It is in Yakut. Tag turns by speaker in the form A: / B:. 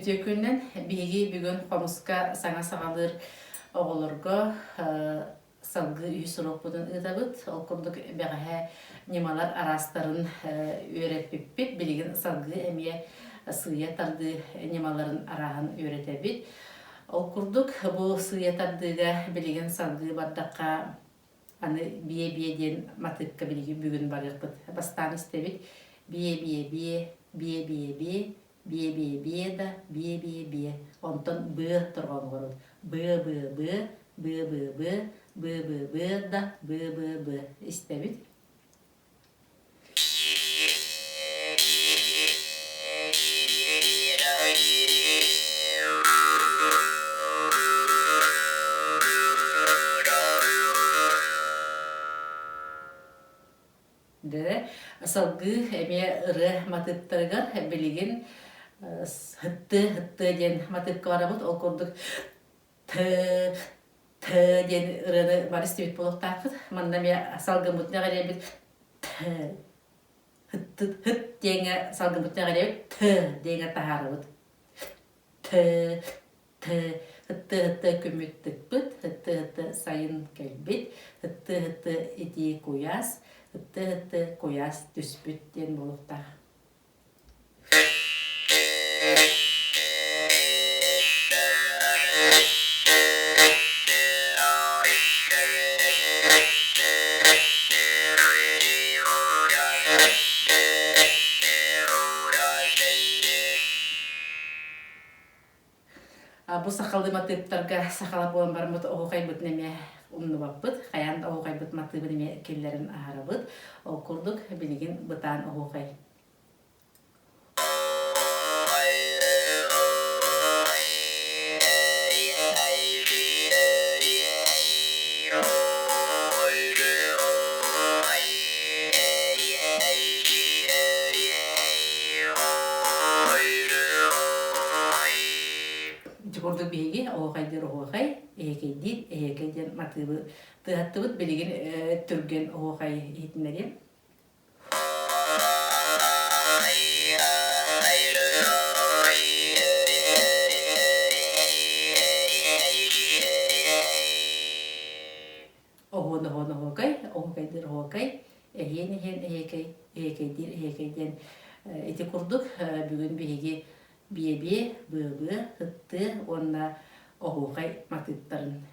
A: Үтүө күнүнэн биһиги бүгүн хомуска саҥа саҕалыыр оҕолорго салгыы үһүс уруокпутун ыытабыт. Ол курдук бэҕэһээ ньымалар араастарын үөрэппиппит. Билигин салгыы эмиэ сыыйа тардыы ньымаларын арааһын үөрэтэбит. Ол курдук бу сыыйа тардыыга билигин салгыы бардахха Аны биэ-биэ диэн матыыпка билигин бүгүн барыахпыт. Бастаан истэбит. Биэ-биэ-биэ, биэ-биэ-биэ, биэ-биэ-биэ да, биэ-биэ-биэ. Онтон быа торҕоҥоробут. Быа-быа-быа, быа-быа-быа, быа-быа-быа да, быа-быа-быа. Истэбит. Дэ салгыы эмиэ ырыа матыыптарыгар билигин һытты һытты диэн матыыпка барабыт. Ол курдук т т диэн ырыаны бары истибит буолуохтаахпыт. Манна эмиэ салгыммытын эҕирэйбит т һыт һыт диэҥҥэ салгыммытын эҕирэйбит т диэҥҥэ таһаарабыт. Т т һытты һытты күммүт тыкпыт, һытты һытты сайын кэлбит, һытты һытты итии куйаас, һытты һытты куйаас түспүт диэн буолуохтаах. Бу сахалыы матыыптарга сахала буолан бараммыт оһуохайбытын эмиэ умнубаппыт, хайаан да оһуохайбыт матыыбын эмиэ киллэрэн аһарабыт. Ол курдук билигин бытаан оһуохай. Ити курдук биһиги оһуохайдыыр оһуохай, эһиэкэйдиир эһиэкэй диэн матыыбы тыаһаттыбыт. Билигин түргэн оһуохай иһитиннэриэм. Оһуон оһуон оһуокай, оһуокайдыыр оһуокай, эһиэн эһиэн эһиэкэй, эһиэкэйдиир эһиэкэй диэн ити курдук бүгүн биһиги биэ-биэ, быа-быа, ыттыы уонна оһуохай матыыптарын.